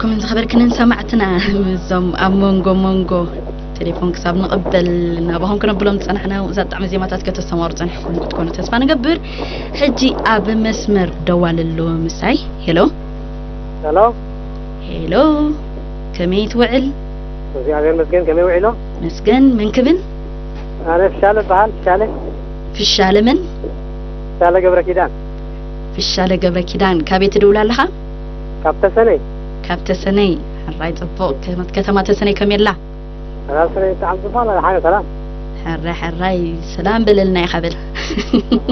ከምዚ ዝኸበርክንን ሰማዕትና፣ ምስዞም ኣብ መንጎ መንጎ ቴሌፎን ክሳብ ንቕበል ናባኹም ክነብሎም ዝጸናሕና እዛ ጣዕሚ ዜማታት ከተስተማሩ ጸኒሕኩም ክትኮኑ ተስፋ ንገብር። ሕጂ ኣብ መስመር ደዋል ኣሎ ምሳይ። ሄሎ። ሄሎ። ሄሎ። ከመይ ትውዕል? እግዚኣብሔር መስገን፣ ከመይ ውዒሎ? መስገን። መን ክብል? ኣነ ፍሻለ በሃል። ፍሻለ። ፍሻለ መን? ፍሻለ ገብረ ኪዳን። ፍሻለ ገብረ ኪዳን። ካበይ ትድውል ኣለኻ? ካብ ተሰነይ። ካብ ተሰነይ። ሕራይ ጽቡቕ። ከ- ከተማ ተሰነይ ከመይ ኣላ? ተሰነይ ብጣዕሚ ጽቡቕ ኣላ። ሓነ ሰላም። ሕራይ ሕራይ ሰላም በለልና ኢኻ በል።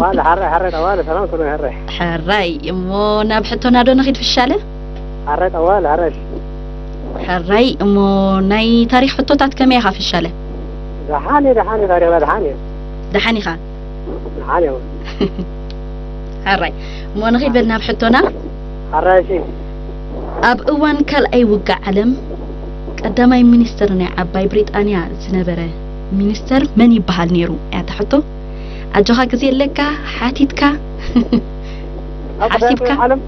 ዋለ ሓራይ ሓራይ ጠዋለ ሰላም ኩሉ ሕራይ። ሕራይ እሞ ናብ ሕቶና ዶ ንኺድ ፍሻለ? ሓራይ ጠዋለ ሓራይ። ሕራይ እሞ ናይ ታሪኽ ሕቶታት ከመይ ኢኻ ፍሻለ? ደሓን እየ፣ ደሓን እየ፣ ታሪኽና ደሓን እየ። ደሓን ኢኻ? ደሓን እየ። ሕራይ እሞ ንኺድ በል ናብ ሕቶና። ሓራይ እሺ። ኣብ እዋን ካልኣይ ውግእ ዓለም ቀዳማይ ሚኒስትር ናይ ዓባይ ብሪጣንያ ዝነበረ ሚኒስተር መን ይበሃል ነይሩ እያ እታ ሕቶ። ኣጆኻ ግዜ ኣለካ፣ ሓቲትካ። ኣብ ሓሲብካ? ዓለም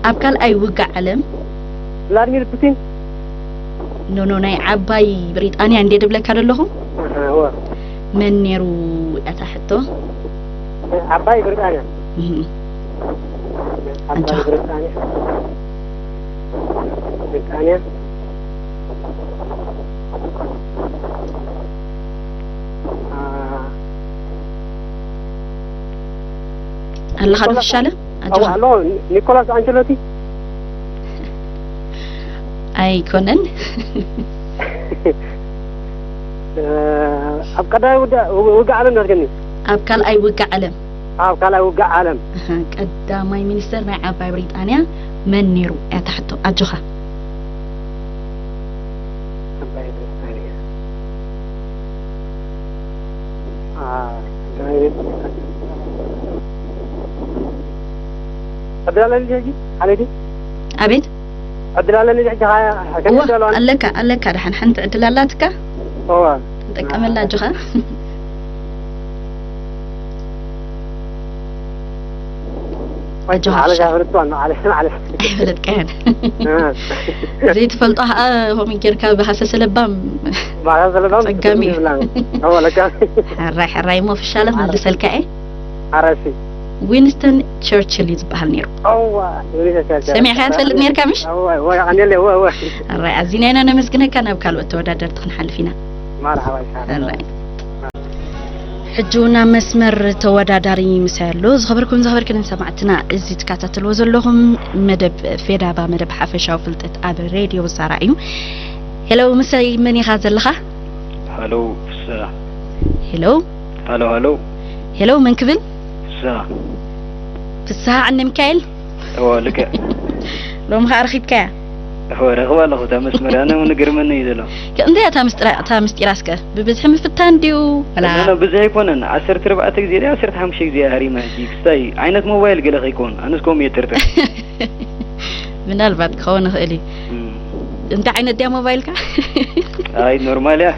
ኣብ ካልኣይ ውግእ ዓለም ቭላድሚር ፑቲን። ኖ ኖ፣ ናይ ዓባይ ብሪጣንያ እንዴ ድብለካ ዘለኹ። እወ። መን ነይሩ እታ ሕቶ? ዓባይ ብሪጣንያ። እህ። ዓባይ ኣጆኻ። ብሪጣንያ። ብሪጣንያ። አ፣ ኣለኻ ዶ ኒኮላስ ፍሻለ? ኣዎ፣ ኣጆኻ። ኣሎ። ኒኮላስ ኣንቸሎቲ። ኣይኮነን። እ፣ ኣብ ቀዳማይ ውዳ-፣ ውግእ ዓለም ናትገኒ። ኣብ ካልኣይ ውግእ ዓለም። ኣብ ካልኣይ ውግእ ዓለም። ኣሃ፣ ቀዳማይ ሚኒስተር ናይ ዓባይ ብሪጣንያ መን ነይሩ እያ እታ ሕቶ። ኣጆኻ። ዓባይ ብሪጣንያ። አ፣ ቀዳማይ ሚኒስተር። ዕድል ኣለኒ ሕጂ? ሓለይቲ? ኣቤት። ዕድል ኣለኒ ሕጂ? ከ-፣ ከመይ እወ፣ ዕድል ኣለኒ? ኣለካ፣ ኣለካ። ደሓን ሓንቲ ዕድል ኣላትካ። እወ። ጠቀመላ ኣጆኻ። ኣጆኻ። ማለሽ ኣይፈለጥኳን፣ ማለሽ፣ ማለሽ። ኣይፈለጥካያን። እ። ዘይትፈልጦ ኸኣ ከምኡ ጌርካ ብሃሰሰ ለባም። ብሃሰሰ ለባም ጸጋሚ። ይብላን። እወ፣ ለካ። ሕራይ፣ ሕራይ እሞ ፍሻለ ክምልሰልካ እየ። ኣረሲ። ዊንስተን ቸርችል እዩ ዝበሃል ነይሩ። እወ፣ ዊንስተን ቸርችል። ሰሚዕካዮ ትፈልጥ ነይርካ ምሽ? እወ፣ እወ፣ ቀንየለይ፣ እወ፣ እወ። ሕራይ፣ ኣዚና ኢና ነመስግነካ። ናብ ካልኦት ተወዳደርቲ ክንሓልፍ ኢና። መርሓባ፣ ይስሓቅ። ሕራይ። ሕጂ እውን ኣብ መስመር ተወዳዳሪ ምሳይ ኣሎ። ዝኸበርኩም ዝኸበርክንን ሰማዕትና፣ እዚ ትከታተልዎ ዘለኹም መደብ ፌዳባ፣ መደብ ሓፈሻዊ ፍልጠት ኣብ ሬድዮ ብሳራ እዩ። ሄሎ፣ ምሳይ መን ኢኻ ዘለኻ? ሃሎ፣ ፍስሃ። ሄሎ። ሃሎ፣ ሃሎ። ሄሎ፣ መን ክብል? ፍስሃ። ፍስሃ ዓንደ ሚካኤል? እወ፣ ልክዕ። ሎሚ ኸኣ ረኺብካያ? እወ፣ ረኽባ ኣለኹ፣ እታ መስመር። ኣነ እውን ይገርመኒ እዩ ዘሎ። ከ-፣ እንታይ እያ እታ ምስጢራ-፣ እታ ምስጢራ እስከ? ብብዝሒ ምፍታን ድዩ? ወላ? ኖ፣ ኖ፣ ብዝሒ ኣይኮነን። ዓሰርተ ኣርባዕተ ግዜ ድያ፣ ዓሰርተ ሓሙሽተ ግዜ እያ ሃሪማ ሕጂ። ክስታይ ዓይነት ሞባይል ገለ ከይኮን። ኣነስ ከምኡ እየ ጥርጥር። ምናልባት ክኸውን ይኽእል እዩ። እም። እንታይ ዓይነት ድያ ሞባይልካ? ኣይ፣ ኖርማል እያ።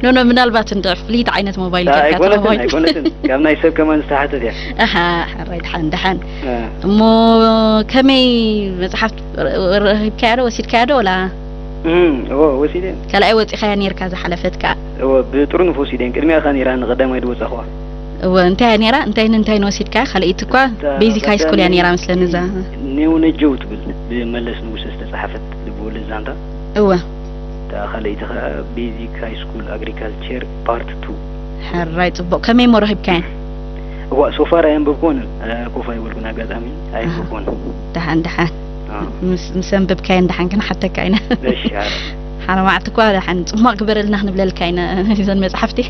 ኖ፣ ኖ፣ ምናልባት እንደ ፍልይቲ ዓይነት ሞባይል ኣይ፣ ጌርካ ኣይኮነትን፣ ተኾይኑ። ኣይኮነትን። ካብ ናይ ሰብ ከማን ዝተሓተት እያ። ኣሃ፣ ሕራይ፣ ደሓን፣ ደሓን። እ። እሞ ከመይ መጽሓፍ ረ-፣ ረኺብካያ ዶ፣ ወሲድካያ ዶ፣ ወላ? እም፣ እወ፣ ወሲደ። ካልኣይ ወጺኻያ ኔርካ ዝሓለፈት ከኣ? እወ፣ ብጥርኑፍ ወሲደን። ቅድሚያ ከኣ ኔራ ንቐዳማይ ዝወጻኹዋ። እወ፣ እንታይ እያ ኔራ? እንታይ ንንታይ ንወሲድካ? ካልኣይቲ እኳ እታ ቤዚክ ሃይ ስኩል እያ ቀዳመይ ኔራ መስለኒ እዛ። ኔው ነጀው ትብል ብመለስ ንጉሰ ዝተጻሕፈት ልብወለድ ዛንታ። እወ። እታ ካልኣይቲ ኸኣ ቤዚክ ሃይ ስኩል ኣግሪካልቸር ፓርት ቱ። ሕራይ ጽቡቕ። ከመይ እሞ ረኺብካየን? እዋ፣ ሶፋር ኣየንበብኩወንን። እ፣ ኮፍ ኣይበልኩን ኣጋጣሚ። ኣየንበብኩወንን። ደሓን፣ ደሓን። አ። ምስ፣ ምስ ኣንበብካየን ደሓን ክንሓተካ ኢና። እሺ፣ ኣረ። ሓደ መዓልቲ እኳ ደሓን ጽሟቕ ግበረልና ክንብለልካ ኢና። እዘን መጽሓፍቲ።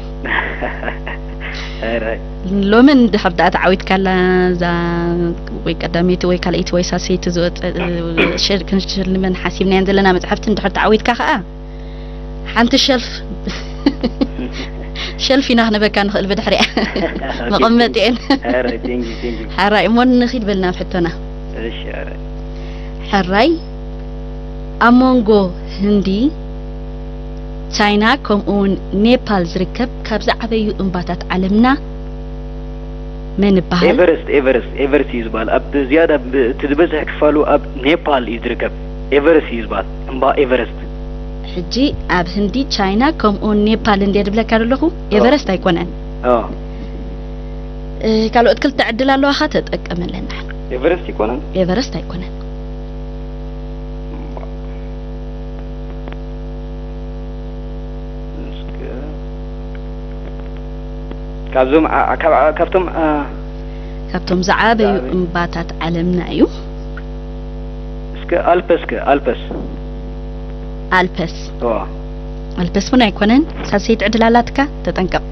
ኣረ። ሎሚ እንድሕር ደኣ ተዓዊትካላ እዛ ወይ ቀዳመይቲ ወይ ካልኣይቲ ወይ ሳልሰይቲ ዝወጸ-፣ ሸ-፣ ክንሽልመን ሓሲብናየን ዘለና መጽሓፍቲ እንድሕር ተዓዊትካ ኸኣ ሓንቲ ሸልፍ፣ ሸልፍ ኢና ክንበካ ንኽእል ብድሕሪኣ። ኦኬ፣ መቐመጢኤን። ኣረ፣ ቴንክ ዩ፣ ቴንክ ዩ። ሕራይ እሞ ንኺድ በልና ኣብ ሕቶና። እሺ፣ ኣረ። ሕራይ ኣብ መንጎ ህንዲ፣ ቻይና ከምኡ እውን ኔፓል ዝርከብ ካብ ዝዓበዩ እምባታት ዓለምና መን ይበሃል? ኤቨረስት፣ ኤቨረስት፣ ኤቨረስት እዩ ዝበሃል። ኣብ ዝያዳ ብ-፣ እቲ ዝበዝሕ ክፋሉ ኣብ ኔፓል እዩ ዝርከብ። ኤቨረስት እዩ ዝበሃል፣ እምባ ኤቨረስት። ሕጂ ኣብ ህንዲ፣ ቻይና፣ ከምኡውን ኔፓል እንድየ ድብለካ ዘለኹ። ኤቨረስት ኣይኮነን። ኦ። እ፣ ካልኦት ክልተ ዕድል ኣለዋኻ፣ ተጠቀመለን። ኤቨረስት ኣይኮነን። ኤቨረስት ኣይኮነን። እስከ፣ ካብዞም ዓ-፣ ካብ ዓ-፣ ካብቶም፣ አ፣ ካብቶም ዝዓበዩ ዝዓበዩ። እምባታት ዓለምና እዩ። እስከ ኣልፐስ፣ ከ ኣልፐስ። ኣልፐስ። ኦ። ኣልፐስ እውን ኣይኮነን። ሳልሰይቲ ዕድል ኣላትካ፣ ተጠንቀቕ።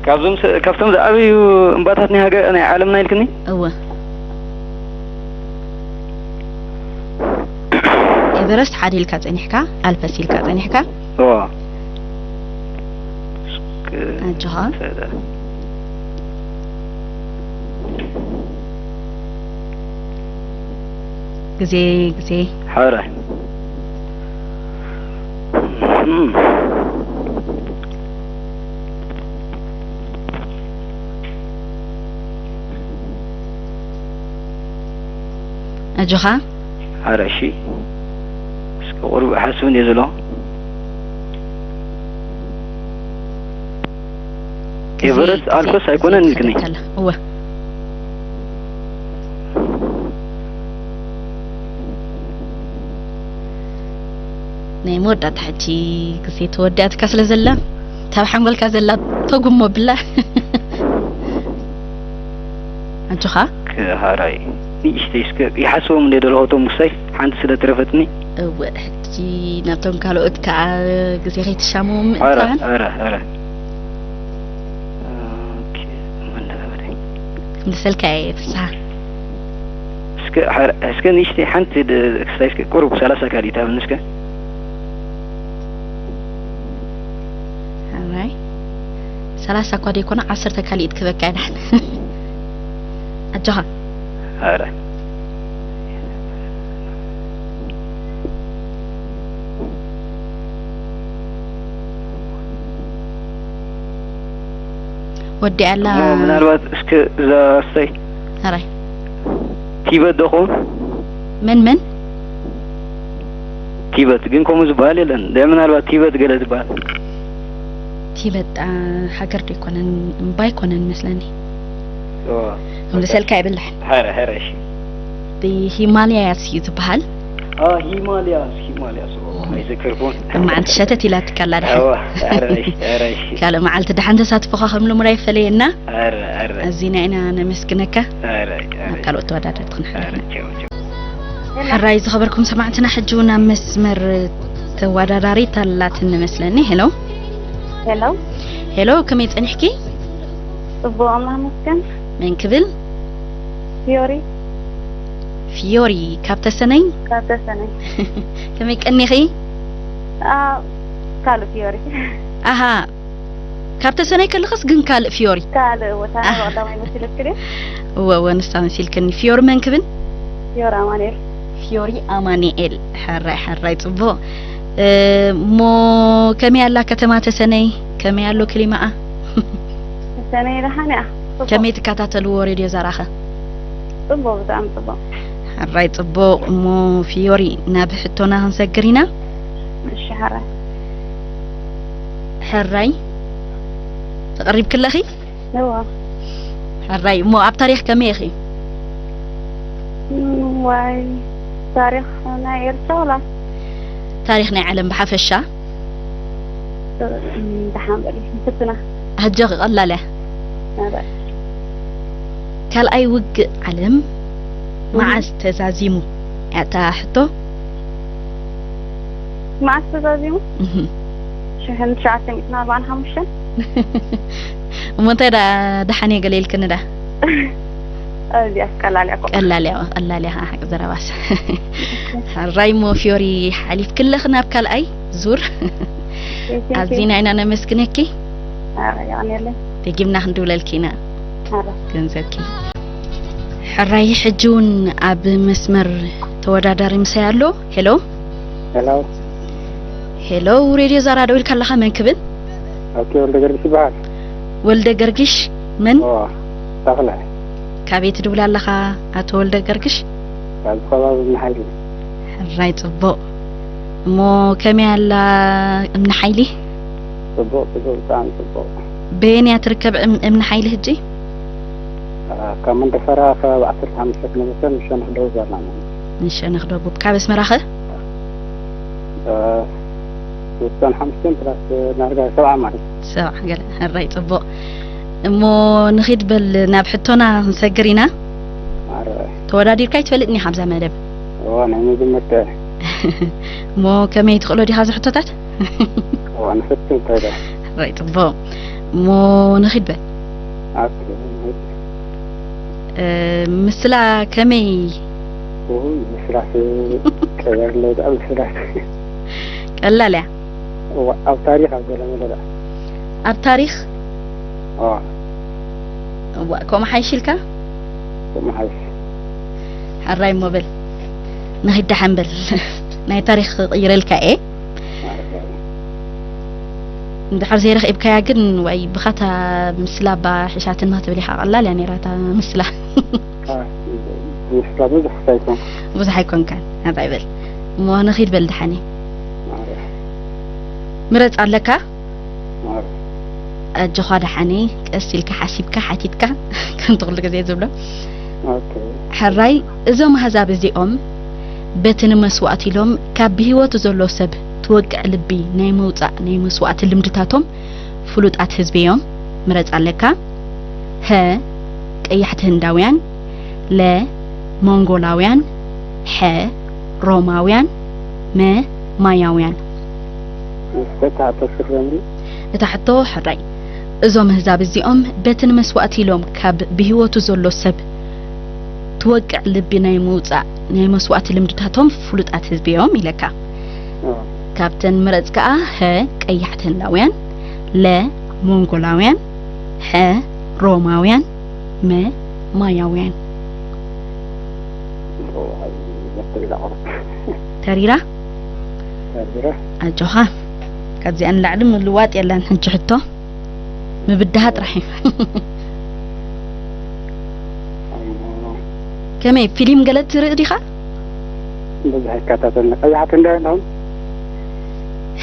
ካብዞም ስ-፣ ካብቶም ዝዓበዩ እምባታት ናይ ሃገር፣ ናይ ዓለምና ኢልክኒ? እወ። ኤቨረስት ሓደ ኢልካ ጸኒሕካ፣ ኣልፐስ ኢልካ ጸኒሕካ። ኦ። እስከ ኣጆኻ። ግዜ፣ ግዜ። ሓራይ። እም። ኣጆኻ። ሓራይ፣ እሺ። እስከ ቁሩብ ሓስብ እንድየ ዘሎ። ግዜ፣ ኤቨረስት ግዜ፣ ኣልኮስ ግዜ ኣይኮነን ኢልክኒ? ተረከለ። እወ። ናይ መወዳእታ ሕጂ ግዜ ተወዲኣትካ ስለ ዘላ፣ ታብ ሓንጎልካ ዘላ ተጉሞ ብላ። ኣጆኻ። ከ-፣ ሓራይ ንእሽተይ እስከ ይሓስቦም እንደ ደለኹ እቶም ውሳይ ሓንቲ ስለ ትረፈትኒ። እወ፣ ሕጂ ናብቶም ካልኦት ከኣ ግዜ ከይትሻሙ ኣረ፣ ምእንታን። ኣረ፣ ኣረ። ኦኬ፣ መን ነበረ? ክምልሰልካ እየ፣ ፍስሃ። እስከ፣ ሓረ-፣ እስከ ንእሽተይ ሓንቲ ድ-፣ ክስታይ እስከ ቁሩብ ሰላሳ ካልኢት ሃብኒ እስከ። ኣራይ። ሰላሳ እኳ ደይኮነ፣ ዓሰርተ ካልኢት ክበካ እየ ድሓን። ኣጆኻ። ኣረ። ወዲኣ ኣላ። እሞ ምናልባት እስከ እዛ ኣስተይ ኣራይ። ቲበት ዶ ኸውን? መን መን? ቲበት ግን ከምኡ ዝበሃል የለን። ደ ምናልባት ቲበት ገለ ዝበሃል። ቲበት፣ አ፣ ሃገር ዶ ኣይኮነን፣ እምባ ኣይኮነን መስለኒ። ኦ። ክምልሰልካ የብላሕን። ሀረ፣ ሀረ፣ እሺ። ሂማልያስ እዩ ዝበሃል። አ፣ ሂማልያስ፣ ሂማልያስ። ኦ፣ ኣይዘከርኩን። መዓልቲ ሸተት ኢላትካ ኣላ ድሓን። እዋ፣ ሀረ፣ እሺ፣ ሀረ፣ እሺ። ካልእ መዓልቲ ድሓን ተሳትፎኻ ከም ልሙድ ኣይፈለየና። ኧረ፣ ኧረ። ኣዚና ኢና ነመስግነካ። ኧረ፣ ኧረ። ናብ ካልኦት ተወዳደርቲ ክንሓልፍ ኧረ፣ ኢና። ቸው፣ ቸው። ሕራይ ዝኸበርኩም ሰማዕትና፣ ሕጂ እውን ኣብ መስመር ተወዳዳሪት ኣላትኒ መስለኒ። ሄሎ። ሄሎ። ሄሎ፣ ከመይ ጸኒሕኪ? ጽቡቕ፣ ኣምላኽ ይመስገን። መን ክብል? ፊዮሪ። ፊዮሪ፣ ካብ ተሰነይ? ካብ ተሰነይ። ከመይ ቀኒኺ? ኣ፣ ካልእ ፊዮሪ። ኣሃ፣ ካብ ተሰነይ ከለኽስ ግን ካልእ ፊዮሪ? ካልእ፣ እወ፣ እታ ናይ ኣህ። ቀዳማይ መሲለትኪ ድዩ? እወ፣ እወ፣ ንሳ መሲልክኒ። ፊዮሪ መን ክብል? ፊዮሪ ኣማኑኤል። ፊዮሪ ኣማኑኤል። ሕራይ፣ ሕራይ፣ ጽቡቕ። እ፣ እሞ ከመይ ኣላ ከተማ ተሰነይ? ከመይ ኣሎ ክሊማኣ? ተሰነይ ደሓን እያ። ጽቡቕ። ከመይ ትከታተልዎ ሬድዮ ዛራኸ? ጽቡቕ፣ ብጣዕሚ ጽቡቕ። ሕራይ፣ ጽቡቕ። እሞ ፊዮሪ፣ ናብ ሕቶና ክንሰግር ኢና። እሺ፣ ሕራይ። ሕራይ፣ ተቐሪብኪ ኣለኺ? እዋ። ሕራይ፣ እሞ ኣብ ታሪኽ ከመይ ኢኺ? እም፣ ዋይ፣ ታሪኽ ናይ ኤርትራ ወላ? ታሪኽ ናይ ዓለም ብሓፈሻ? እም፣ ደሓን በሊ፣ ንፍትና። ኣጆኺ፣ ቀላል እያ። ኣረ። ካልኣይ ውግእ ዓለም እም። መዓስ ተዛዚሙ? እያ እታ ሕቶ። መዓስ ተዛዚሙ? እህ። ሽሕን ትሽዓተ ሚእትን ኣርባዓን ሓሙሽተን። እሞ እንታይ ደኣ ደሓን እየ ገለ ኢልክኒ ደኣ? እዚኣስ ቀላል እያ እኮ። ቀላል እያ፣ ቀላል እያ፣ ሓቂ ዘረባስ። ሕራይ እሞ ፊዮሪ፣ ሓሊፍኪ ኣለኺ ናብ ካልኣይ ዙር። Thank you. ኣዚና ኢና ነመስግነኪ። ኣረ፣ የቐንየለይ። ደጊምና ክንድውለልኪ ኢና። ኣረ። ገንዘብኪ። ሕራይ፣ ሕጂ እውን ኣብ መስመር ተወዳዳሪ ምሳይ ኣሎ። ሄሎ። ሄሎ። ሄሎ፣ ሬድዮ ዛራ ደው ኢልካ ኣለኻ፣ መን ክብል? ኣቶ ወልደ ገርግሽ ይበሃል። ወልደ ገርግሽ መን? ኦ፣ ተኽለ። ካበይ ትድውል ኣለኻ ኣቶ ወልደ ገርግሽ? ኣብዚ ከባቢ እምኒ ሓይሊ። ሕራይ ጽቡቕ። እሞ ከመይ ኣላ እምኒ ሓይሊ? ጽቡቕ፣ ጽቡቕ፣ ብጣዕሚ ጽቡቕ። በየን እያ ትርከብ እም-፣ እምኒ ሓይሊ ሕጂ? ኣ፣ ካብ መንደፈራ ከባቢ ዓሰርተ ሓሙሽተ ኪሎ ሜትር ንሸነኽ ደቡብ ኣላ ማለት እዩ። ንሸነኽ ደቡብ። ካብ ኣስመራ ኸ? እ፣ ወሰን ሓሙሽተ ፕላስ ዳርጋ ሰብዓ ማለት እዩ። ሰብዓ ገለ። ሕራይ ጽቡቕ። እሞ ንኺድ በል ናብ ሕቶና ክንሰግር ኢና። ኣረ። ተወዳዲርካ ኣይትፈልጥን ኢኻ ኣብዛ መደብ። እዋ፣ ናይ መጀመርታ እየ። እሞ ከመይ ትኽእሎ ዲኻ እዚ ሕቶታት? እዋ፣ ንፈትን እንታይ ዶ? ሕራይ ጽቡቕ። እሞ ንኺድ በል። ኣት-፣ እ፣ ምስላ ከመይ? ውይ፣ ምስላስ ቀለል ኣሎ፣ ደኣ ምስላስ። ቀላል እያ። እዋ፣ ኣብ ታሪኽ ኣብ ገለ መለ ደኣ። ኣብ ታሪኽ? እዋ። እዋ፣ ከምኡ ሓይሽ ኢልካ? ከምኡ ሓይሽ። ሕራይ እሞ በል። ንኺድ ደሓን በል። ናይ ታሪኽ ክቕይረልካ እየ። እንድሕር ዘይረኺብካያ ግን፣ ወይ ብኻታ ምስላ እባ ሒሻትና ትብል ኢኻ፣ ቀላል እያ ነይራ እታ ምስላ። አ፣ ምስላ ብዙሕ ኣይኮን። ብዙሕ ኣይኮንካን። ሕራይ በል። እሞ ንኺድ በል ደሓን እየ። ኣረ። ምረጽ ኣለካ? ኣረ። ኣጆኻ ደሓነይ፣ ቀስ ኢልካ ሓሲብካ ሓቲትካ፣ ከምቲ ኩሉ ግዜ ዝብሎ። ኦኬ። ሕራይ፣ እዞም ኣህዛብ እዚኦም በቲ ንመስዋእቲ ኢሎም ካብ ብህይወቱ ዘሎ ሰብ ትወቅዕ ልቢ ናይ ምውጻእ ናይ መስዋእቲ ልምድታቶም ፍሉጣት ህዝቢ እዮም። ምረጽ ኣለካ። ሀ፣ ቀያሕቲ ህንዳውያን፣ ለ፣ ሞንጎላውያን፣ ሐ፣ ሮማውያን፣ መ፣ ማያውያን። እስከ ተሓተስር ዘምሪ። እታ ሕቶ ሕራይ። እዞም ኣህዛብ እዚኦም በቲ ንመስዋእቲ ኢሎም ካብ ብህይወቱ ዘሎ ሰብ ትወቅዕ ልቢ ናይ ምውጻእ ናይ መስዋእቲ ልምድታቶም ፍሉጣት ህዝቢ እዮም ኢለካ። ኦ። ካብተን ምረጽ ከኣ ሀ፣ ቀያሕቲ ህንዳውያን፣ ለ፣ ሞንጎላውያን፣ ሐ፣ ሮማውያን፣ መ፣ ማያውያን። ኦ፣ ኣይ፣ መተብላ ቁርጥ። ተሪራ? ተሪራ? ኣጆኻ። ካብዚኣ ንላዕሊ ምልዋጥ የለን ሕጂ ሕቶ። ምብድሃ ጥራሕ እዩ። ኣሞ። ከመይ ፊልም ገለ ትርኢ ዲኻ? ብዙሕ ይከታተል። ቀያሕቲ ህንዳውያን ዶ?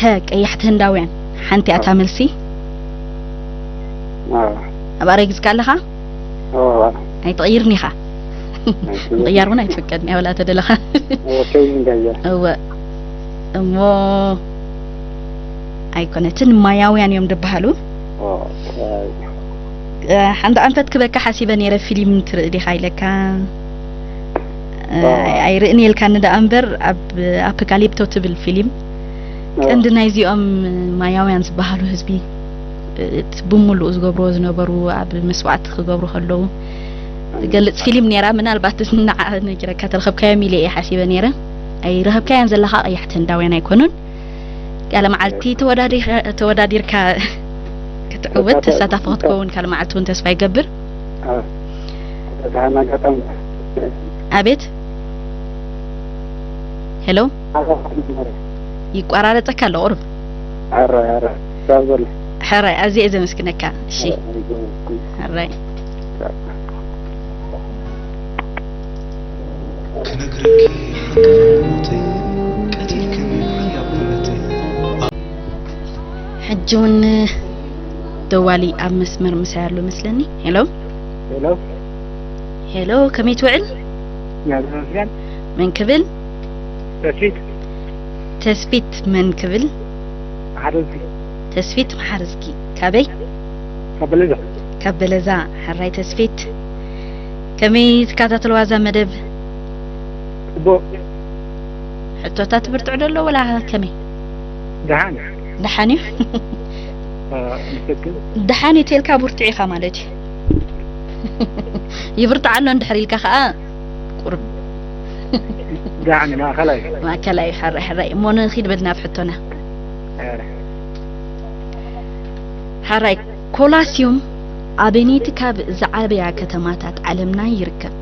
ሀ፣ ቀያሕቲ ህንዳውያን። ሓንቲ ኣታ ኣዎ። መልሲ። ኣዎ። ኣብ ኣረጊዝካ ኣለኻ? ኣዎ፣ ኣዎ። ኣይትቕይርን ኢኻ? ኣይትቕይርን። ምቕያር እውን ኣይትፍቀድን እያ፣ ወላ ተደለኻ። ኣዎ፣ ከይዚ እንዳየ። እወ። እሞ ኣይኮነትን፣ ማያውያን እዮም ዝበሃሉ። ኦ፣ ኣይ። እ፣ ሓንቲ ኣንፈት ክበካ ሓሲበ ነይረ፣ ፊልም ትርኢ ዲኻ ኢለካ። እ፣ ኦ። ኣይ-፣ ኣይርእን ኢልካኒ ደኣ እምበር፣ ኣብ ኣፖካሊፕቶ ትብል ፊልም፣ ኦ። ቀንዲ ናይዚኦም ማያውያን ዝበሃሉ ህዝቢ፣ እ፣ እቲ ብምሉኡ ዝገብርዎ ዝነበሩ፣ ኣብ መስዋዕቲ ክገብሩ ከለዉ፣ ዝገልጽ ፊልም ነይራ። ምናልባት ንዓ ነጊረካ ተረኸብካዮም ኢለ እየ ሓሲበ ነይረ። ኣይረኸብካያን ዘለኻ፣ ቀያሕቲ ህንዳውያን ኣይኮኑን። ቃለ መዓልቲ ተወዳዲ-፣ ተወዳዲርካ ክትዕወት፣ ተሳታፊ ተሳታፊ ክትከውን ካለ መዓልቲ እውን ተስፋ ይገብር። አ፣ በዛን ኣጋጣሚ። ኣቤት። ሄሎ። ኣጋጣሚ ነበረ። ይቋራረጸካ ኣሎ ቁሩብ። ኧረ፣ ኧረ፣ ሳብ ዘሎ። ሕራይ፣ ኣዝየ እየ ዘመስግነካ። እሺ። ኧረ፣ ኣይዞህ። ሕራይ። ክነግረኪ ሓቂ ሞተይ፣ ቀቲልክኒ ሓያብ እምነተይ። ሕጂ እውን ደዋሊ ኣብ መስመር ምሳይ ኣሎ መስለኒ። ሄሎ። ሄሎ። ሄሎ፣ ከመይ ትውዕል? መን ክብል? ተስፊት። ተስፊት መን ክብል? መሓረዝጊ። ተስፊት መሓረዝጊ። ካበይ? ካብ በለዛ። ካብ በለዛ። ሕራይ ተስፊት። ከመይ ትከታተልዋ እዛ መደብ? ጽቡቕ። ሕቶታት ብርትዕ ዶ ኣሎ ወላ ከመይ? ደሓን። ደሓን እዩ? እ፣ ምስክር። ደሓን እዩ ተልካ ብርቱዕ ኢኻ ማለት እዩ። ይብርትዕ ኣሎ እንድሕር ኢልካ ኸኣ ቁሩብ። ደሓን እዩ፣ ማእከላይ። ማእከላይ፣ ሕራይ፣ ሕራይ። እሞ ንኺድ በል ናብ ሕቶና። ሕራይ። ሕራይ፣ ኮላስዩም ኣበየነይቲ ካብ ዝዓበያ ከተማታት ዓለምና ይርከብ?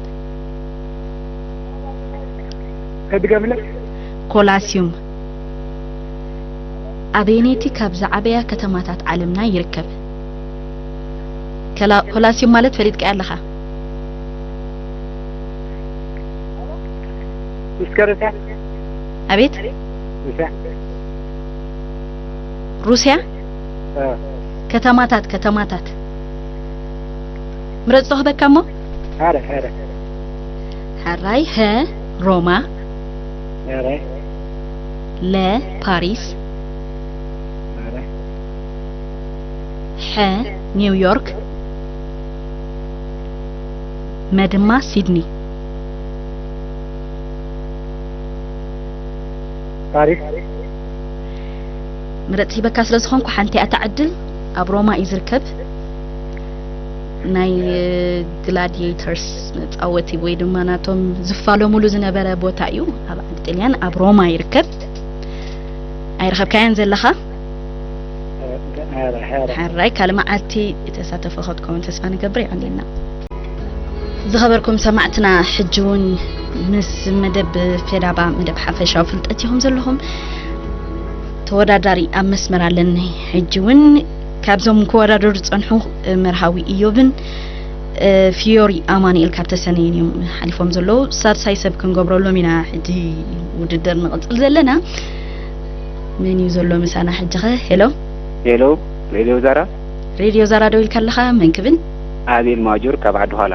ከድገምለ? ኮላስዩም ኣበየነይቲ ካብ ዝዓበያ ከተማታት ዓለምና ይርከብ? ከላ-፣ ኮላስዩም ማለት ፈሊጥካዮ ኣለኻ? እስከ ሩስያ። ኣቤት። ሩስያ። ሩስያ። እ። ከተማታት፣ ከተማታት። ምረጽ ተኸበካ እሞ። ኣረ፣ ኣረ። ሕራይ። ሀ፣ ሮማ። ኣረ። ለ፣ ፓሪስ። ኣረ። ሐ፣ ኒውዮርክ። መ ድማ ሲድኒ። ፓሪስ። ምረጽ ሂበካ ስለ ዝኾንኩ ሓንቲ እያ እታ ዕድል። ኣብ ሮማ እዩ ዝርከብ። ናይ ግላዲየተርስ መጻወቲ ወይ ድማ ናቶም ዝፋለሙሉ ዝነበረ ቦታ እዩ። ኣብ ዓዲ ጥልያን ኣብ ሮማ ይርከብ። ኣይረኸብካያን ዘለኻ? ኣረ፣ ኣረ። ሕራይ። ካልእ መዓልቲ ተሳተፎ ክትከውን ተስፋ ንገብር። የቐንየልና። ዝኸበርኩም ሰማዕትና፣ ሕጂ እውን ምስ መደብ ፌዳባ፣ መደብ ሓፈሻዊ ፍልጠት ኢኹም ዘለኹም። ተወዳዳሪ ኣብ መስመር ኣለኒ። ሕጂ እውን ካብዞም ክወዳደሩ ዝጸንሑ መርሃዊ ኢዮብን ፊዮሪ ኣማኑኤል ካብ ተሰነይን እዮም ሓሊፎም ዘለዉ። ሳልሳይ ሰብ ክንገብረሎም ኢና ሕጂ ውድድር ንቕጽል ዘለና። መን እዩ ዘሎ ምሳና ሕጂ ኸ? ሄሎ። ሄሎ፣ ሬድዮ ዛራ። ሬድዮ ዛራ ደው ኢልካ ኣለኻ? መን ክብል? ኣቤል ማጆር ካብ ዓዲ ኋላ።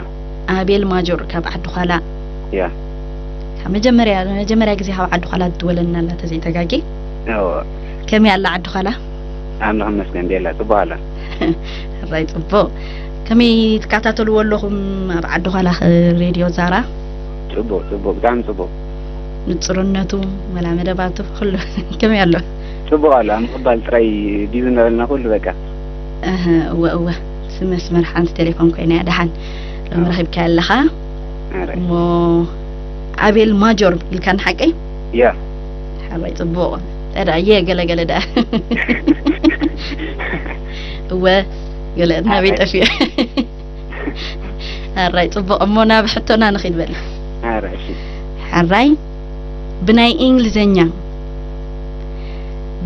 ኣቤል ማጆር ካብ ዓዲ ኋላ። ያ። ካብ መጀመርያ፣ መጀመርያ ግዜ ካብ ዓዲ ኋላ ትድወለልና ኣላ ተዘይተጋጌ። እዎ። ከመይ ኣላ ዓዲ ኋላ? ኣምላኽ ይመስገን፣ ቤላ ጽቡቕ ኣላ። ሕራይ ጽቡቕ። ከመይ ትከታተልዎ ኣለኹም ኣብ ዓዲ ኋላ ኸ ሬድዮ ዛራ? ጽቡቕ፣ ጽቡቕ፣ ብጣዕሚ ጽቡቕ። ንጽርነቱ፣ ወላ መደባቱ፣ ኩሉ ከመይ ኣሎ? ጽቡቕ ኣሎ፣ ኣብ ምቕባል ጥራይ ቢዚ እናበልና ኩሉ በቃ። እህ፣ እወ፣ እወ። እቲ መስመር ሓንቲ ቴሌፎን ኮይና እያ፣ ደሓን ሎሚ ኣዎ። ረኺብካያ ኣለኻ። ኣረ። እሞ ኣቤል ማጆር ኢልካ ንሓቀይ? ያ። ሕራይ ጽቡቕ። ተዳ እየ ገለ ገለ ደኣ። እወ፣ ገለ ናበይ ኣረ። ጠፊኡ? ሕራይ ጽቡቕ። እሞ ናብ ሕቶና ንኺድ በል። ኣረ፣ እሺ። ሕራይ። ብናይ እንግሊዝኛ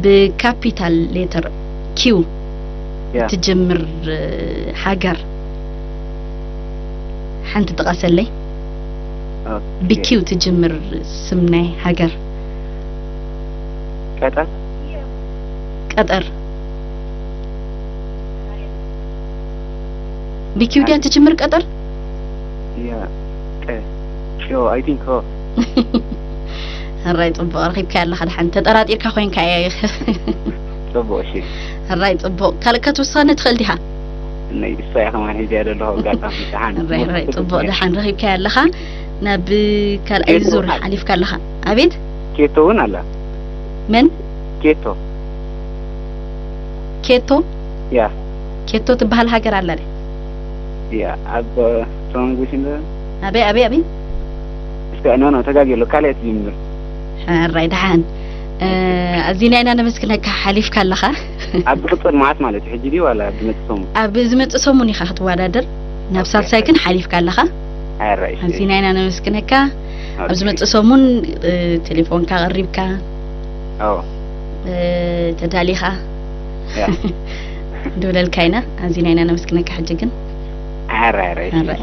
ብካፒታል ሌተር ኪው ያ። ትጅምር፣ እ፣ ሃገር ሓንቲ ጥቀሰለይ። ኦኬ። ብኪው ትጅምር ስም ናይ ሃገር። ቀጠር? ቀጠር። ብኪው ድያ ትጅምር ቀጠር? ያ። ቀ-፣ ዮ፣ I think፣ ኦ። ሕራይ ጽቡቕ ረኺብካ ኣለኻ። ደሓን ተጠራጢርካ ኮይንካ እያ። ጽቡቕ፣ እሺ። ሕራይ ጽቡቕ። ካልእ ከትውስኸኒ ትኽእል ዲኻ? ነይ፣ እሳ እያ ከማን ሒዘያ ዘለኹ ኣጋጣሚ፣ ደሓን። ሕራይ፣ ሕራይ ጽቡቕ። ደሓን ረኺብካ ኣለኻ። ናብ ካልኣይ ኬቶ ዙር ሓ- ሓሊፍካ ኣለኻ። ኣቤት? ኬቶ እውን ኣላ። መን? ኬቶ። ኬቶ? ያ። ኬቶ ትበሃል ሃገር ኣላ ድያ? ያ፣ ኣብ ሶንጉ ሽንደ። ኣበይ፣ ኣበይ፣ ኣበይ? እስከ፣ ኖ፣ ኖ፣ ተጋግየ ኣሎ። ካልኣይ ትጅምር። ሕራይ ደሓን። እ፣ ኣዚና ኢና ነመስግነካ ሓሊፍካ ኣለኻ። ኣብ ዝቕጽል መዓት ማለት እዩ፣ ሕጂ ድዩ ዋላ ኣብ ዝመጽእ ሰሙን? ኣብ ዝመጽእ ሰሙን ኢኻ ክትወዳደር። ናብ ኦኬ። ሳልሳይ ግን ሓሊፍካ ኣለኻ። ሕራይ፣ እሺ። ኣዚና ኢና ነመስግነካ። ኣብ ኦኬ። ዝመጽእ ሰሙን፣ እ፣ ቴሌፎንካ ቀሪብካ፣ ኣዎ። እ፣ ተዳሊኻ ያ። ንብለልካ ኢና። ኣዚና ኢና ነመስግነካ። ሕጂ ግን ሕራይ፣ ሕራይ። ሕራይ።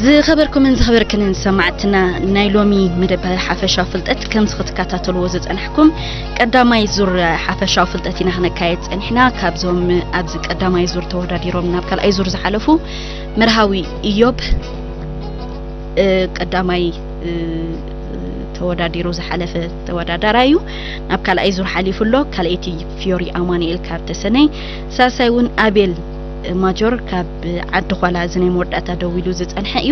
ዝኸበርኩምን ዝኸበርክንን ሰማዕትና፣ ናይ ሎሚ መደብ ሓፈሻዊ ፍልጠት ከምዚ ክትከታተልዎ ዝጸናሕኩም ቀዳማይ ዙር ሓፈሻዊ ፍልጠት ኢና ክነካየድ ጸኒሕና። ካብዞም ኣብዚ ቀዳማይ ዙር ተወዳዲሮም ናብ ካልኣይ ዙር ዝሓለፉ መርሃዊ ኢዮብ፣ እ፣ ቀዳማይ፣ እ፣ ተወዳዲሩ ዝሓለፈ ተወዳዳራይ እዩ። ናብ ካልኣይ ዙር ሓሊፉ ኣሎ። ካልኣይቲ ፊዮሪ ኣማኑኤል ካብ ተሰነይ፣ ሳልሳይ እውን ኣቤል ማጆር ካብ ዓዲ ኳላ፣ እዚ ናይ መወዳእታ ደው ኢሉ ዝጸንሐ እዩ።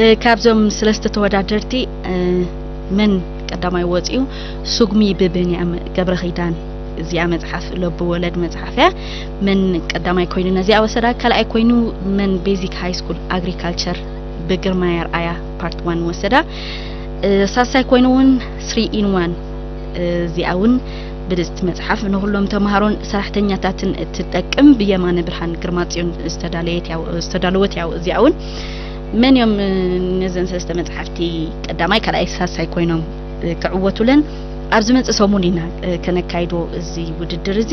እ፣ ካብዞም ሰለስተ ተወዳደርቲ፣ እ፣ መን ቀዳማይ ወጺኡ? ሱግሚ ብብንያም ገብረኺዳን፣ እዚኣ መጽሓፍ ለቡ ወለድ መጽሓፍ እያ። መን ቀዳማይ ኮይኑ ነዚኣ ወሰዳ? ካልኣይ ኮይኑ መን ቤዚክ ሃይ ስኩል ኣግሪካልቸር ብግርማይ ኣርኣያ ፓርት ዋን ወሰዳ? እ፣ ሳልሳይ ኮይኑ እውን ስሪ ኢን ዋን፣ እ፣ እዚኣ እውን ብልጽቲ መጽሓፍ ንኹሎም ተምሃሮን ሰራሕተኛታትን እትጠቅም ብየማነ ብርሃን ግርማጽዮን ዝተዳለየት እያ፣ ዝተዳለወት እያ። እዚኣ እውን መን እዮም፣ እ፣ ነዘን ሰለስተ መጽሓፍቲ ቀዳማይ፣ ካልኣይ፣ ሳልሳይ ኮይኖም፣ እ፣ ክዕወቱለን? ኣብ ዝመጽእ ሰሙን ኢና፣ እ፣ ከነካይዶ እዚ ውድድር እዚ።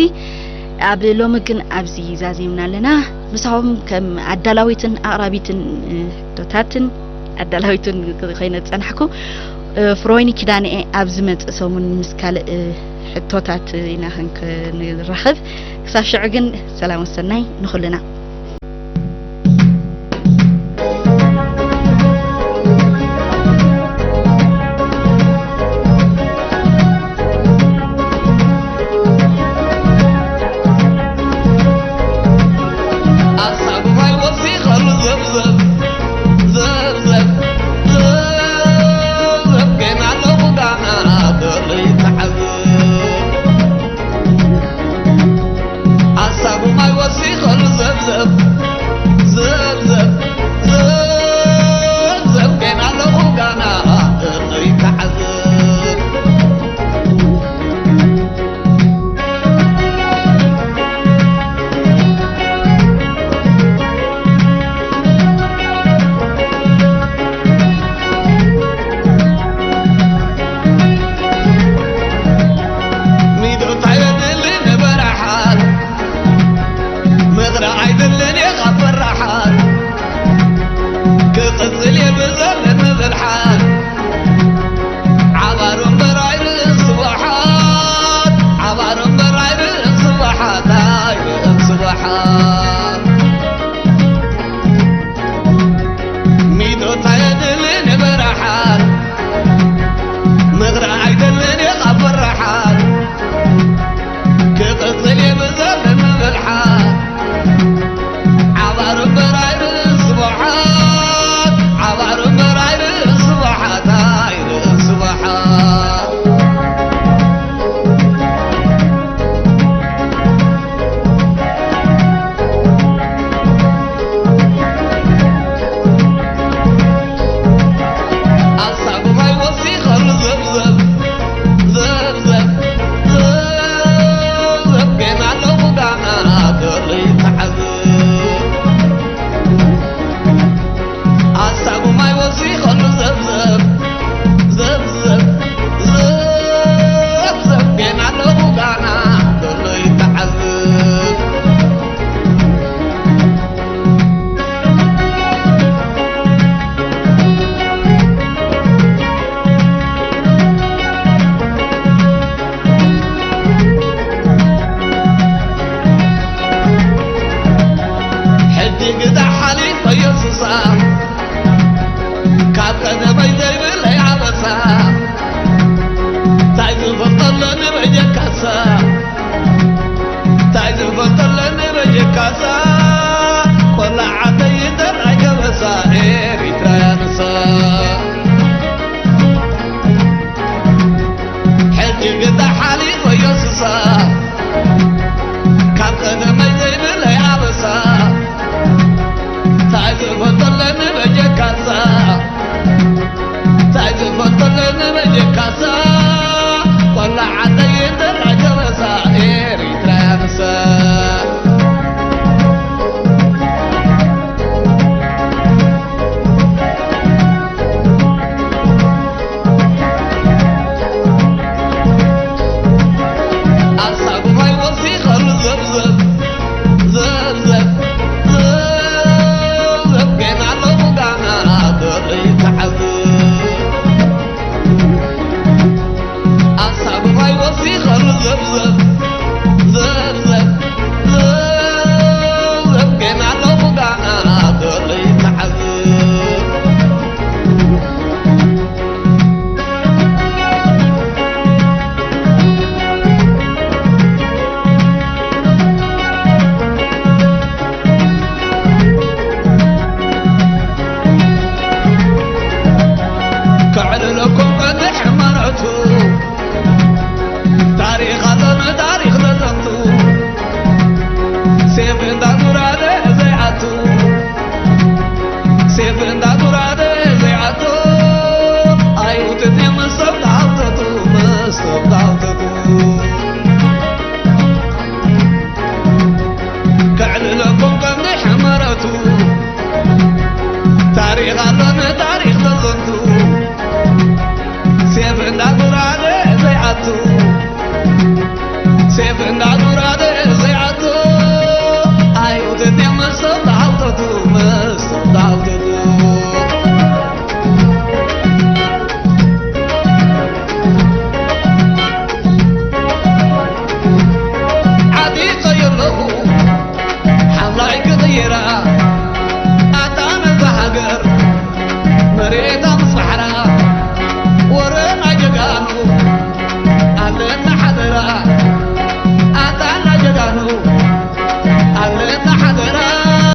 ኣብ ሎሚ ግን ኣብዚ ዛዚምና ኣለና። ምሳኹም ከም ኣዳላዊትን ኣቕራቢትን፣ እ፣ ሕቶታትን ኣዳላዊትን ኮይነ ዝጸናሕኩ እ፣ ፍሮይኒ ኪዳነኤ ኣብ ዝመጽእ ሰሙን ምስ ካልእ፣ እ፣ ሕቶታት ኢና ክንክ-፣ ንራኸብ። ክሳብ ሽዑ ግን ሰላም ወሰናይ ንኹልና። ኣሳጉማይ ወሲኸሉ ዘብዘብ፣ ዘብዘብ፣ ዘብዘብ፣ ገና ኣለኹ ጋና ደለይ ተዓዘብ። ኣሳጉማይ ወሲኸሉ ዘብዘብ፣ ዘብዘብ፣ ዘብዘብ፣ ገና ኣለኹ ጋና ደለይ ተዓዘብ። ሚዶ እንታይ የድሊ ንበረሓት፣ ምኽሪ ኣይደልን እየ ካብ በራሓት። ክቕጽል እየ ብዘለኒ ብልሓት። ዓባር እምበር ኣይርእን ስብሓት፣ ዓባር እምበር ኣይርእን ስብሓት፣ ኣይርእን ስብሓት። ሚዶታ የድሊ ንበረሓት፣ ምኽሪ ኣይደልን እየ ካብ በራሓት። ክቕጽል እየ ብዘለኒ ብልሓት። ዓባር እምበር ኣይርእን ስብሓት፣ ዓባር እምበር ኣይርእን ስብሓት፣ ኣይርእን ስብሓት። ኣሳጉማይ ወሲኸሉ ዘብዘብ፣ ዘብዘብ፣ ዘብዘብ፣ ገና ኣለኹ ጋና ደለይ ተዓዘብ። ኣሳጉማይ ወሲኸሉ ዘብዘብ፣ ዘብዘብ፣ ዘብዘብ፣ ገና ኣለኹ ጋና ደለይ ተዓዘብ። ሕጂ ግዳ ሓሊፈዮ ሱሳ፣ ካብ ቀደመይ ዘይብለይ ኣበሳ። እንታይ ዝፈልጦ ኣለኒ በጀካሳ፣ እንታይ ዝፈልጦ ኣለኒ በጀካሳ። ቆላዓተይ ይደር ኣይከበሳ፣ ኤሪትራያ ንሳ። ሕጂ ግዳ ሓሊፈዮ ሱሳ፣ ካብ ቀደመይ ዘይብለይ ኣበሳ። እንታይ ዝፈልጦ ኣለኒ በጀካሳ፣ እንታይ ዝፈልጦ ኣለኒ በጀካሳ። ቆላዓተይ ይደር ኣይከበሳ፣ ኤሪትራያ ንሳ። ኣሳጉማይ ወሲኸሉ ዘብዘብ፣ ዘብዘብ፣ ዘብዘብ፣ ገና ኣለኹ ጋና ደለይ ተዓዘብ። ኣሳጉማይ ወሲኸሉ ዘብዘብ፣ ዘብዘብ፣ ዘብዘብ፣ ገና ኣለኹ ጋና ደለይ ተዓዘብ። ከዕልለኩም ቀንሕ መርዕቱ፣ ታሪኽ ኣሎ ንታሪኽ ተዘንቱ። ሴፍ እንዳ ጉራደ ዘይኣቱ፣ ሴፍ እንዳ ጉራደ ዘይኣቱ። ኣይውጥጥ ምስቶም ተሃውተቱ፣ ምስቶም ተሃውተቱ። ከዕልለኩም ቀንዲ ሕመረቱ፣ ታሪኽ ኣሎ ንታሪኽ ተዘንቱ። ሴፍ እንዳ ጉራደ ዘይኣቱ፣ ሴፍ እንዳ ጉራደ ዘይኣቱ። ኣይውጥጥ ምስቶም ተሃውተቱ፣ ምስቶም ተሃውተቱ። ጌራ ኣታ ነዛ ሃገር መሬት